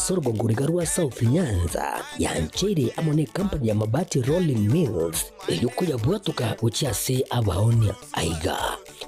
ase orogongo riga rwa South Nyanza yancheire amo ne company ya Mabati Rolling Mills eyio koyabwatoka gochia ase abaonia. Aiga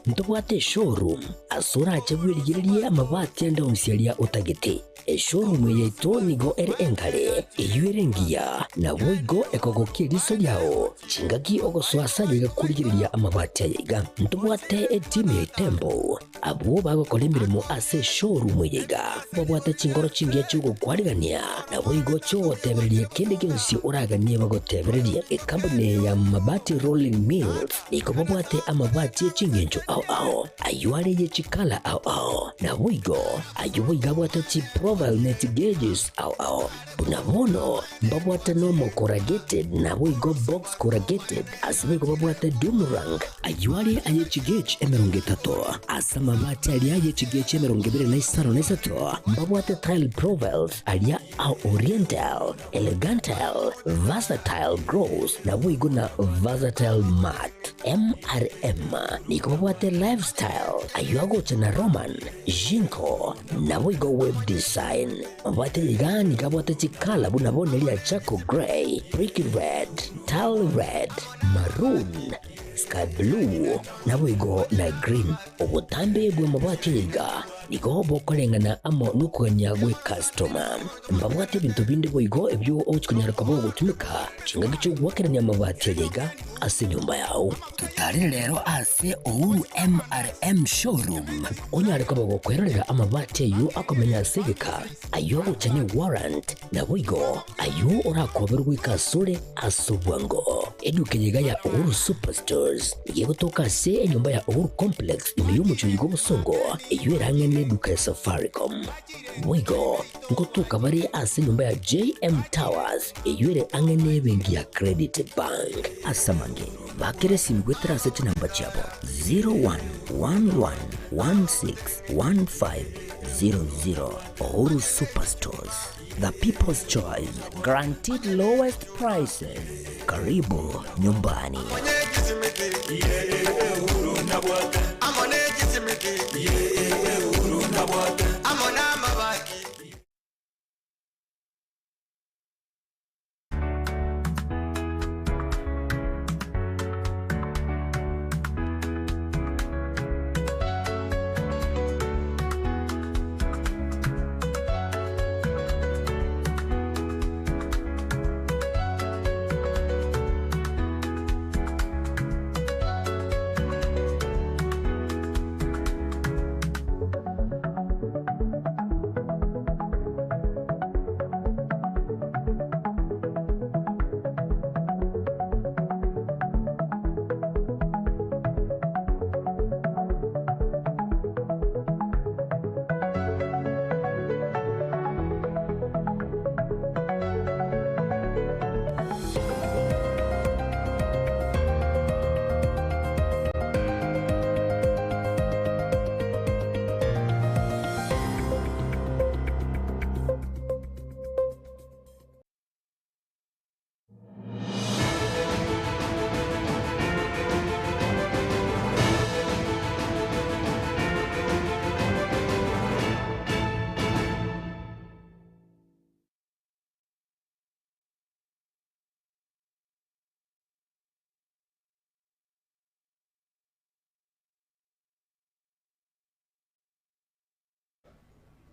ntobwate eshowroom ase orache bwerigererie amabati ande onsi aria otagete. Eshowroom eye yaito nigo ere engare, eyio ere engiya, naboigo ekogokia eriso riao chingaki ogosoa ase aye iga korigereria amabati aya iga. Ntobwate etimu ya Itembo, abwo bagokora emeremo ase eshowroom eye iga, babwate chinkoro chingiya chi'ogokwarigania, naboigo chi'ogotebereria kende gionsi oraganie bagotebererie. Ecompany eye ya Mabati Rolling Mills nigo babwate amabati e chingencho ao ao, ayio are ye chikala ao ao, naboigo ayio boigo abwate chiprofile ne chigeges ao ao. Buna bono mbabwate normal corrugated naboigo box corrugated, ase boigo babwate doom rank, ayio are aye chigauge 30, ase amabati aria aye chigauge 23, mbabwate tile profiles aria a oriental, elegantile, versatile gloss, naboigo na versatile matte. MRM nigo babwate lifestyle, ayio agocha na Roman, Jinko, naboigo web design. Mabwate iga nigo abwate chikala buna bono eria charcoal grey, brick red, tile red, maroon, sky blue, naboigo na green. Obotambe bw'amabati aya iga nigo bokoreng'ana amo nokogania gw'ecustoma. Mbabwate ebinto binde boigo ebio ogochia konyara koba ogotumeka chingaki chi'ogoakerania amabati aya iga ase enyomba yao. Totarire rero ase Uhuru MRM Showroom onyare koba gokwerorera amabati ayio akomenya ase egeka, ayio agocha ne warrant, naboigo ayio orakoberwe goika asore ase obwango. Eduka eye iga ya Uhuru Superstores nigo egotoka ase enyomba ya Uhuru Complex ime y'omochie oyo bw'obosongo eyio erang'e neduka ya Safaricom. Boigo ngotoka bare ase enyomba ya JM Towers eyio ere ang'e nebenki ya Credit Bank. Ase amange, bakera esimi goetera ase chinamba chiabo 0111161500. Uhuru Superstores, the people's choice, guaranteed lowest prices. Karibu nyumbani.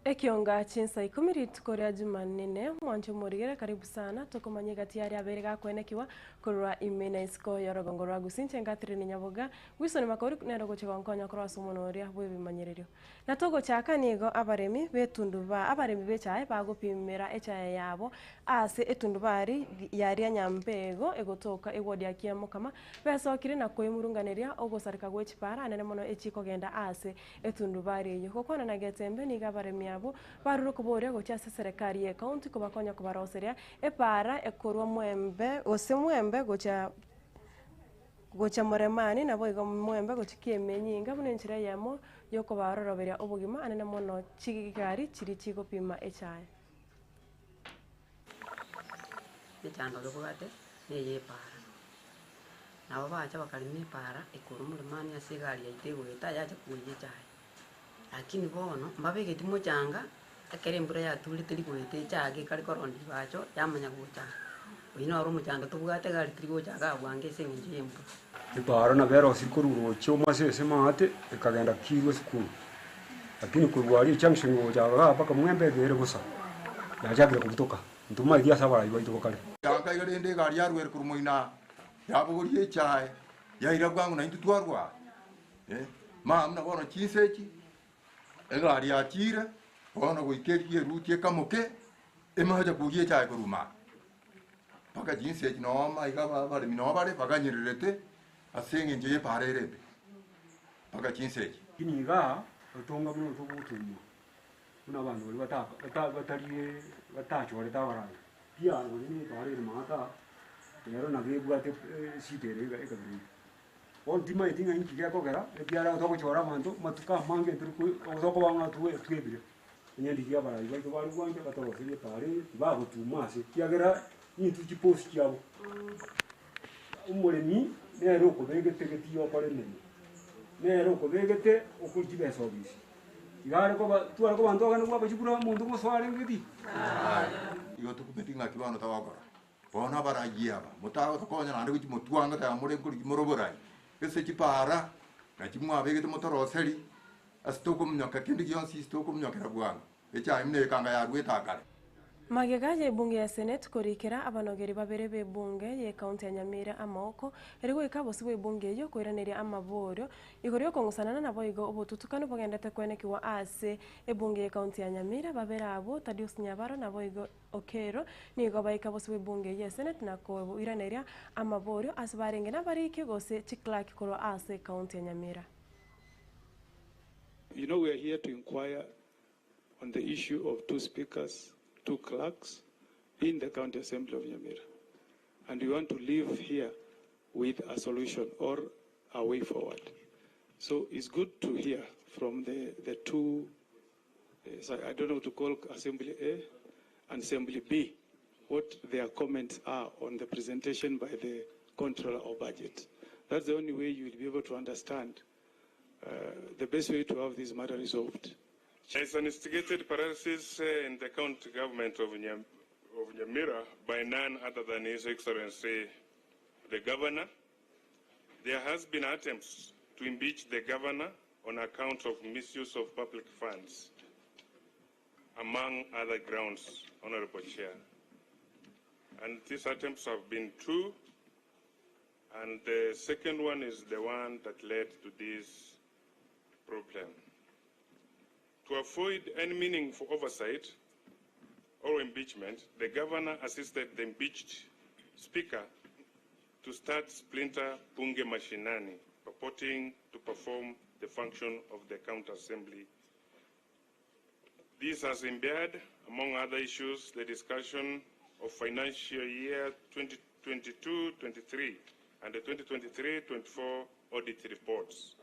Ekionga chinsa ikomi rituko ria Jumanne, mwanche omorigere karibu sana tokomanya egati yaria abeire gakwenekiwa korwa ime na isiko y'orogongo rwa Gusii inche Catherine Nyaboga, Wilson Makori nere ogocha gonkonya korwa ase omonwa oria bw'ebimanyererio. Na togochaka nigo abaremi b'etunduba abaremi b'echae bagopimera echae yabo ase etundubari yaria nyambego egotoka eward ya Kiamokama, besokire na koimurunganeria ogosareka gwe chipara anene mono echikogenda ase etundubari eyio. Gokwana na Getembe nigo abaremi abwo barure koboria gochia ase eserekari ye county kobakonya kobaroseria epara ekorwa Mwembe gose Mwembe gochia gochia Moremani naboigo Mwembe gochia Kiemenyinga buna enchera eyemo yokobaroroberia obogima anene mono chigari chiria chigopima echae. Emechando tobwate neye epara. Nabo bacha bakarema epara ekorwa Mlimani ase egari yaito egoeta yacha koiyia echae. Lakini bono mbabegeti mochanga, Ekero embura yature teri goeta echage ekare koronda ribacho yamanya gocha. Oyio noro omochando tobwate egari teri gocha igaa bwango ase eng'encho ya embura. Epaaro nabo erosirie korwa roche omwase ase maate ekagenda kirwa esukuru, lakini korwa aria ejunction gocha igaa mpaka mwembe ebe ere bosa, yachakire kobutoka. Ntomaeti ase abarai baito bakare. Tanka iga rende egari yarwere korwa moino aa, yabogoria echae, yaira bwango naintwe twarwa aa. Mama buna bono chinsa echi, egari yachiire, bono goika erigie eruti ekamoke, emache koria echae korwa ime aa. Mpaka chinsa echi noo maiga abaremi noo bare baganyererete ase eng'encho y'epaara ere embe, mpaka chinsa echi. Lakini igaa otonga buna togotumwa buna abanto baria bata batari batachorete abarai, piaro nonye na epaara ere maata, rero nabo ebwate esida ere ekabira eye. Bono timanyeti ng'a inki gekogera, ekiagera togochora abanto amatuko amange tori tokoba ng'a twebire. Onye ndiria abarai baito bare gwancha batoroserie epaara eye, tibagotuma ase, ekiagera intwe chiposi chiabo. Omoremi nere okobegete geti okore emeremo, nere okobegete okori chibesa obisi. Iga are koba tware koba ntogende goaka chikura omonto mosoe arenge geti? Igo tokumeti ng'aki bono togokora. Bono abarayia aba, motagotokonya naende gochia motwange taya more nkorigia more oborai, ase chipaara, nachi mwabegete motoroseri, ase tokominyoka kende gionsi ase tokominyokera bwango, echaye buna ekanga yaruete akare. Magega y'ebunge ya Senate korikera abanogeri babere b'ebunge y'ecounty ya Nyamira amaoko, ere goika bosio bw'ebunge eyio koiraneria amaborio igoro y'okong'usanana naboigo obotutukanu bogendete kwenekigwa ase ebunge y'ecounty ya Nyamira babere abwo Thaddeus Nyabaro naboigo Okello nigo baika bosio bw'ebunge eyio ya Senate na koiraneria amaborio ase barenge nabariki gose chiclerk korwa ase ecounty ya Nyamira. You know we are here to inquire on the issue of two speakers, two clerks in the County Assembly of Nyamira and we want to leave here with a solution or a way forward. So it's good to hear from the, the two, so I don't know to call Assembly A and Assembly B, what their comments are on the presentation by the controller of budget. That's the only way you will be able to understand the best way to have this matter resolved. There is an instigated paralysis in the county government of, Nyam of Nyamira by none other than His Excellency the Governor. There has been attempts to impeach the governor on account of misuse of public funds, among other grounds, Honorable Chair. And these attempts have been two, and the second one is the one that led to this problem. To avoid any meaningful oversight or impeachment, the governor assisted the impeached speaker to start splinter Bunge Mashinani, purporting to perform the function of the county assembly. This has impaired, among other issues, the discussion of financial year 2022-23 and the 2023-24 audit reports,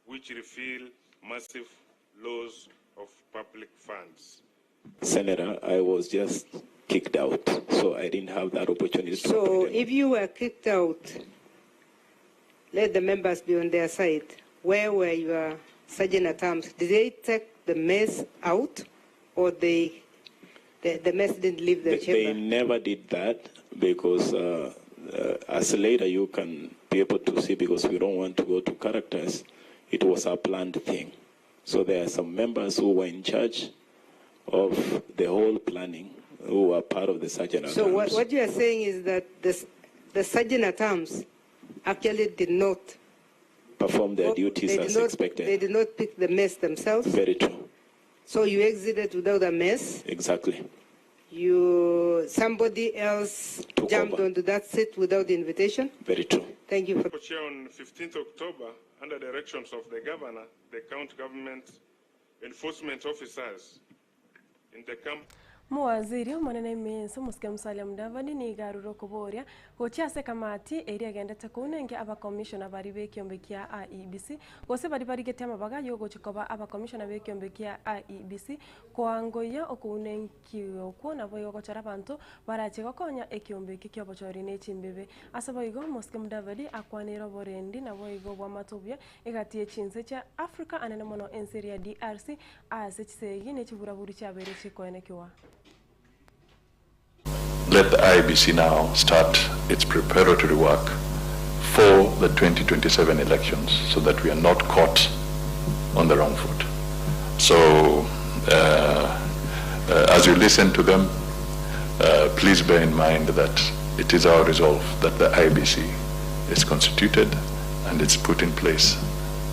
which reveal massive loss of public funds. Senator, I was just kicked out, so I didn't have that opportunity to So appoint if you were kicked out, let the members be on their side. Where were your sergeant at arms? Did they take the mess out or they, the, the mess didn't leave the They chamber? never did that because, as later you can be able to see, because we don't want to go to characters, it was a planned thing. So there are some members who were in charge of the whole planning who were part of the sergeant at So what, arms. what you are saying is that the, the sergeant at arms actually did not Perform their duties they did as not, expected. They did not pick the mess themselves. Very true. So you exited without a mess. Exactly. You somebody else Took jumped over. onto that seat without invitation. Very true. Thank you for Chair, on 15th October, under directions of the governor, the county government enforcement officers in the camp. Mowaziri omonene ime y'ense omosike Musalia Mudavadi nigo arure okoboria gochia ase ekamati eria egendete kounengia abakomishona baria b'ekiombe kia IEBC gose baria barigete amabaga yogochia koba abakomishona b'ekiombe kia IEBC koangoyia okounenkiwa okwo nabo igo gochora abanto barache gokonya ekiombe eke kia obochori na echimbebe. Ase boigo omosike Mudavadi akwanire oborendi nabo igo bw'amato obuya egati y'echinse chia Africa anene mono ense eria ya DRC ase chisegi na chiburaburu chiabeire chikoenekiwa. Let the IEBC now start its preparatory work for the 2027 elections so that we are not caught on the wrong foot. So, uh, uh, as you listen to them, uh, please bear in mind that it is our resolve that the IEBC is constituted and it's put in place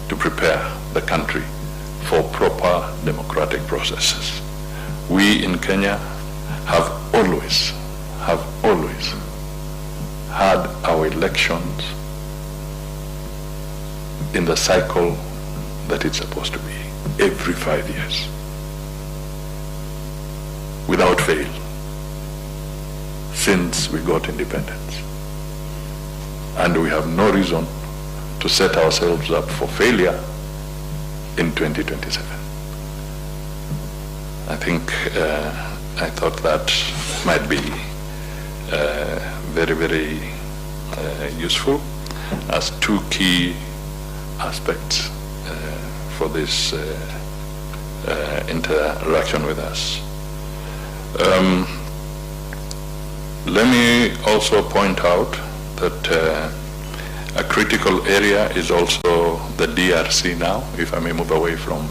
to prepare the country for proper democratic processes. We in Kenya have always, have always had our elections in the cycle that it's supposed to be, every 5 years, without fail, since we got independence. And we have no reason to set ourselves up for failure in 2027. I think I thought that might be very, very useful as two key aspects for this interaction with us. Let me also point out that a critical area is also the DRC now, if I may move away from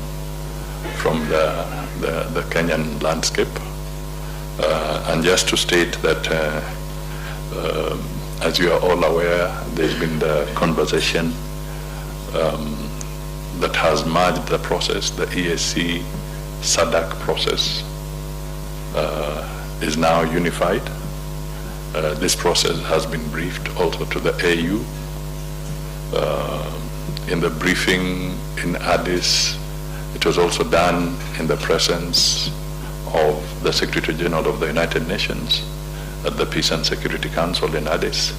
the Kenyan landscape. And just to state that, as you are all aware, there's been the conversation that has merged the process, the EAC SADC process is now unified. This process has been briefed also to the AU. In the briefing in Addis, it was also done in the presence of the Secretary General of the United Nations at the Peace and Security Council in Addis.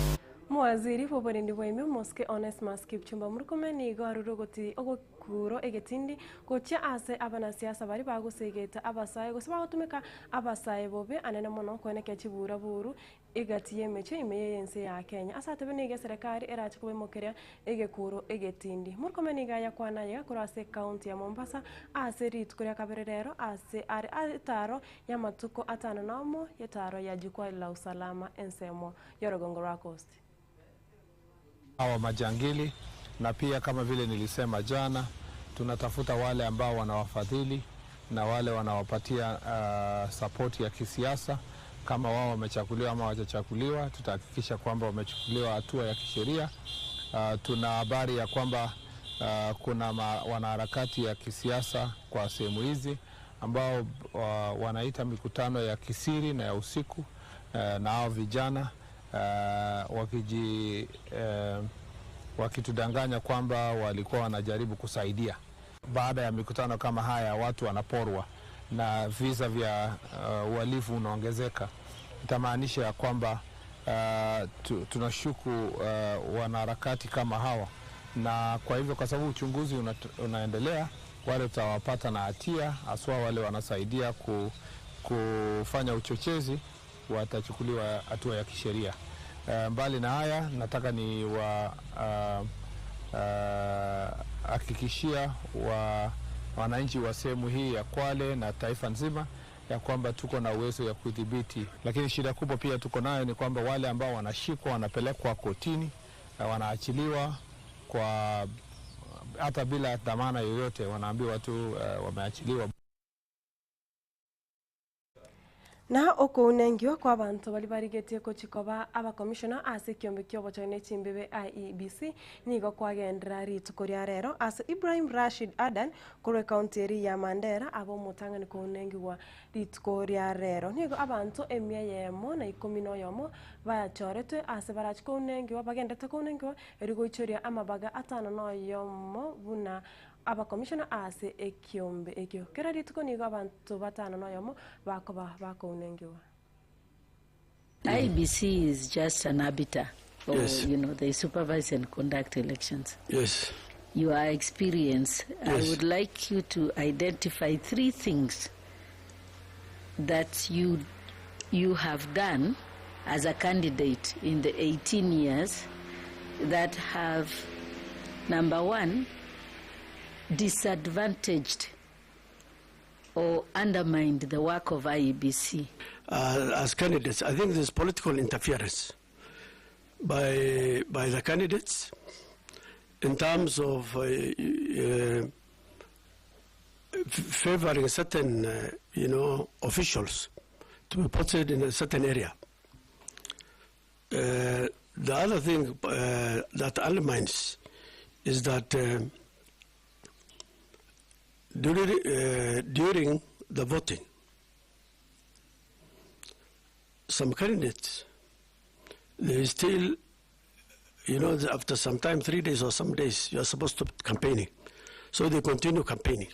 Mowaziri bw'oborendi bwa ime omosike Onesmus Kipchumba Murkomen nigo arure ogoti ogokuro egetindi gochia ase abanasiasa baria bagosegeta abasae gose bagotumeka abasae bobe anene mono koenekia chiburaburu egati y'emechie ime y'ense ya Kenya. Ase atebe nigo eserekari erache kobaimokeria egekuro egetindi. Murkomen nigo ayakwana iga korwa ase ekaunti ya Mombasa ase rituko ria kabere rero ase are etaro y'amatuko atano na omo y'etaro ya Jukwaa la Usalama ensemo y'orogongo rwa Coast. Hawa majangili na pia kama vile nilisema jana, tunatafuta wale ambao wanawafadhili na wale wanawapatia support ya kisiasa. Kama wao wamechaguliwa ama hawajachaguliwa, tutahakikisha kwamba wamechukuliwa hatua ya kisheria. Tuna habari ya kwamba kuna wanaharakati ya kisiasa kwa sehemu hizi ambao wanaita mikutano ya kisiri na ya usiku na hao vijana wakitudanganya kwamba walikuwa wanajaribu kusaidia. Baada ya mikutano kama haya, watu wanaporwa na visa vya uhalifu unaongezeka. Itamaanisha ya kwamba tunashuku wanaharakati kama hawa, na kwa hivyo, kwa sababu uchunguzi unaendelea, wale tutawapata na hatia, haswa wale wanasaidia kufanya uchochezi, watachukuliwa hatua ya kisheria. Mbali na haya, nataka ni wa hakikishia wa wananchi wa sehemu hii ya Kwale na taifa nzima ya kwamba tuko na uwezo ya kudhibiti, lakini shida kubwa pia tuko nayo ni kwamba wale ambao wanashikwa wanapelekwa kotini na wanaachiliwa kwa hata bila dhamana yoyote, wanaambiwa tu wameachiliwa. Na okounengiwa kwa abanto bari barigetie gochikoba abakomishona ase ekiombe kia obochori na echimbebe IEBC nigo kwagendera rituko ria rero ase Ibrahim Rashid Adan korwa ekaunti eri ya Mandera aba omotang'ani kounengiwa rituko ria rero. Nigo abanto emia eyemo na ikomi na oyomo bachoretwe ase barachi kounengiwa bagendete kounengiwa eri goichoria amabaga atano na oyomo buna Abakomishona ase ekiombe ekio. Kera rituko nigo abanto batano noyomo bakoba bakounenkiwa. IEBC is just an arbiter or Yes. you know they supervise and conduct elections. Yes. Your experience, I Yes. would like you to identify three things that you you have done as a candidate in the 18 years that have number one disadvantaged or undermined the work of IEBC. As candidates, I think there's political interference by, by the candidates in terms of favoring certain, you know, officials to be posted in a certain area. The other thing that undermines is that during, during the voting, some candidates, they still, you know, after some time, 3 days or some days, you are supposed to campaigning. So they continue campaigning.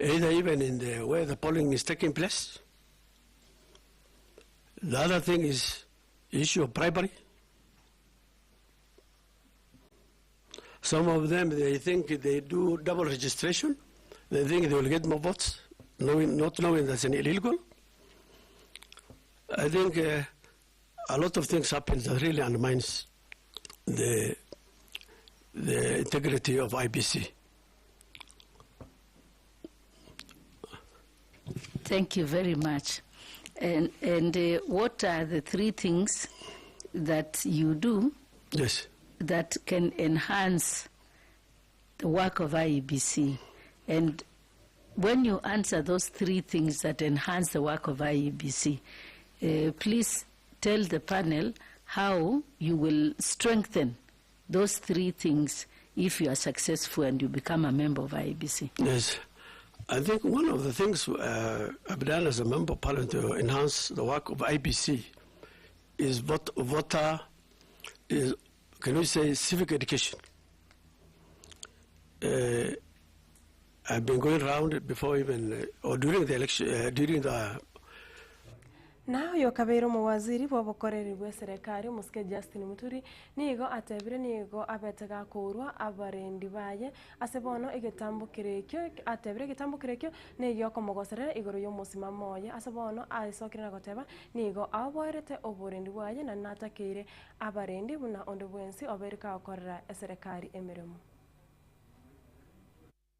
Either even in the where the polling is taking place. The other thing is issue of bribery. Some of them, they think they do double registration. They think they will get more votes, knowing, not knowing that's an illegal. I think a lot of things happen that really undermines the integrity of IEBC. Thank you very much. And what are the three things that you do that can enhance the work of IEBC? And when you answer those three things that enhance the work of IEBC, please tell the panel how you will strengthen those three things if you are successful and you become a member of IEBC. Yes. I think one of the things I've done as a member of parliament to enhance the work of IEBC is voter, is, can we say, civic education. I've been going around before even, or during the election, during the Na oyo kabeire omowaziri bw'obokoreri bwa eserekari omosike Justin Muturi nigo atebire nigo abete gakourwa abarendi baye ase bono egetambokero ekio atebire egetambokero ekio nigo okomogoserera igoro y'omosimamo oye ase bono aesokire na goteba nigo aboerete oborendi bwaye na natakeire abarendi buna onde bwensi obeire kagokorera eserekari emeremo.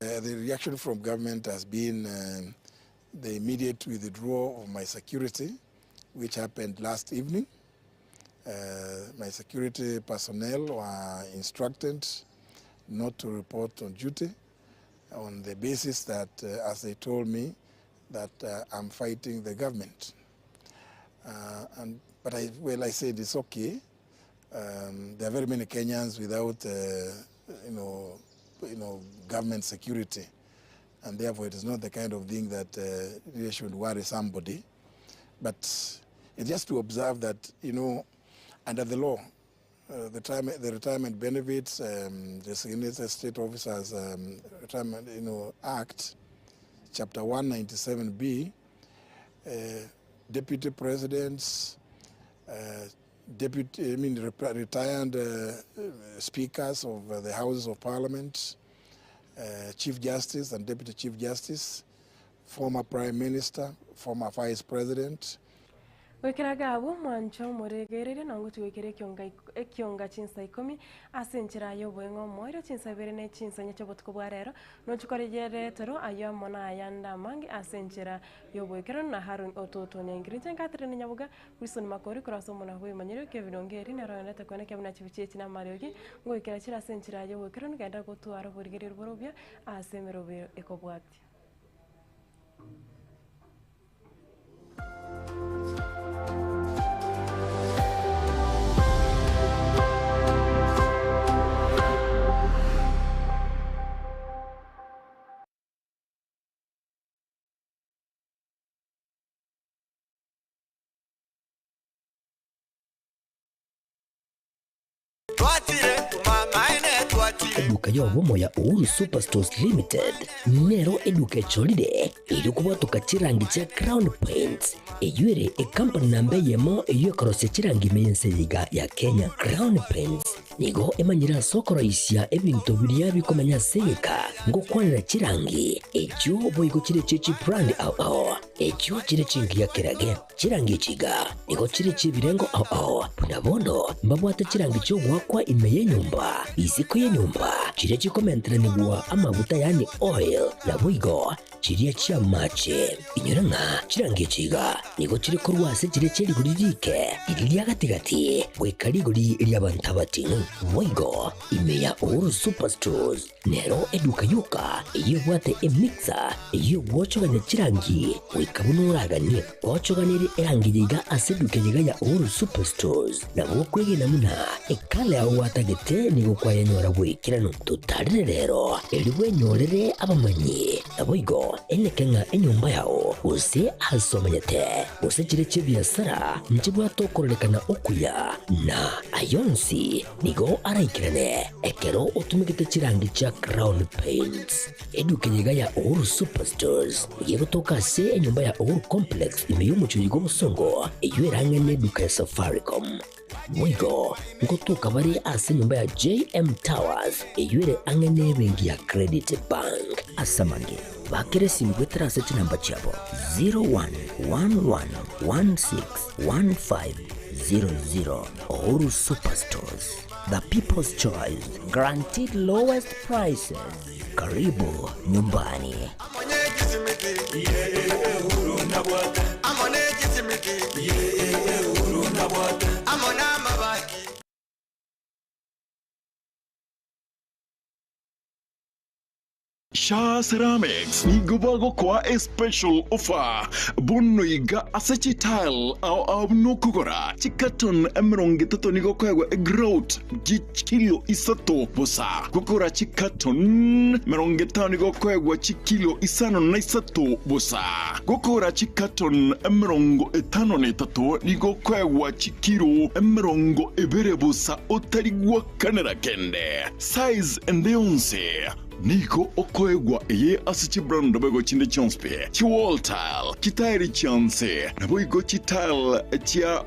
The reaction from government has been the immediate withdrawal of my security, which happened last evening. My security personnel were instructed not to report on duty on the basis that, as they told me, that I'm fighting the government. But I, well, I said it's okay. There are very many Kenyans without, government security, and therefore it is not the kind of thing that really should worry somebody. But it's just to observe that, under the law, the retirement benefits, designated state officers retirement, Act, Chapter 197B, deputy presidents, deputy, I mean, retired speakers of the Houses of Parliament, Chief Justice and Deputy Chief Justice, former Prime Minister, former Vice President. Gwikira gabu mwancho muregerere nongo tugwikira ekionga ekionga chinsa 10 ase enchera ya obweng'o omoerio chinsa 2 na chinsa 4 chia bwa rero nochikoregeretero ayo amo na ayanda amange ase enchera ya obwekerano na Haron Ototo Nyaingiri nche nkaterene Nyabuga Wilson Makori kurasa omona bwemanyire Kevin Ongeri nero endete kwenekea buna chibichi echi na amariogi ngoikera chira ase enchera ya obwekerano genda gotwara oborigereria borobia ase emerobio ekobwatia. eduka y'obomo ya Uhuru Superstores Limited nero eduka echorire erio kobwatoka chirangi chia Crown Paints eyio ere ekampani namba eyemo eyio ekorosia chirangi ime y'ense eye iga ya Kenya. Crown Paints nigo emanyire ase okoroisia ebinto biria bikomenya ase egeka ngokwanera chirangi echio boigo chire chie chibrand ao ao echio chire chingiya kerage. Chirangi echi iga nigo chire chi'ebirengo ao ao, buna bono mbabwate chirangi chi'ogoakwa ime y'enyomba, isiko y'enyomba, chiria chikomenteranigwa amaguta yaani oil, naboigo chiria chi'amache. Inyora ng'a chirangi echi iga nigo chire korwa ase chiria chie rigori riike, riria ria gati-gati, goika rigori ri'abanto abating'u. Boigo ime ya Uhuru Superstores Nero eduka yoka eyio ebwate emixer eyio egwochogania chirangi goika buna oraganie. Gwochoganirie erangi eye iga ase eduka eye iga ya Uhuru Superstores, nabo okwegena buna ekala yao gwatagete nigo kwayenyora bw'ekeranu. Totarire rero erio bwenyorere abamanyi, naboigo eneke ng'a enyomba yao gose ase omenyete gose chire chi'ebiasara nchibwate okororekana okuya na ayonsi Nigo araikerane ekero otumegete chirangi chia Crown Paints. Eduka eye iga ya Uhuru Superstores nigo egotoka ase enyomba ya Uhuru Complex ime y'omochie oyo bw'obosongo eyio erang'ane eduka ya Safaricom. Boigo ngotoka bare ase enyomba ya JM Towers eyio ere ang'e n'ebenki ya Credit Bank. Ase amange, bakera esimi goetera ase chinamba chiabo 0111161500. Uhuru Superstores, the people's choice, guaranteed lowest prices. Karibu nyumbani. Shaa Ceramics nigo bagokoa a special offer bono iga ase chitile ao ao buna okogora chicarton 30 nigo okoegwa egrout chikilo isato bosa, gokora chicarton 50 nigo okoegwa chikilo 53 bosa, gokora chicarton 53 nigo okoegwa chikilo 20 bosa otari gwakanera kende size ende yonsi. Nigo okoegwa eye ase chibrandobego chinde chionsi pi, chiwall tile, chitairi chionsi, naboigo chitile chia.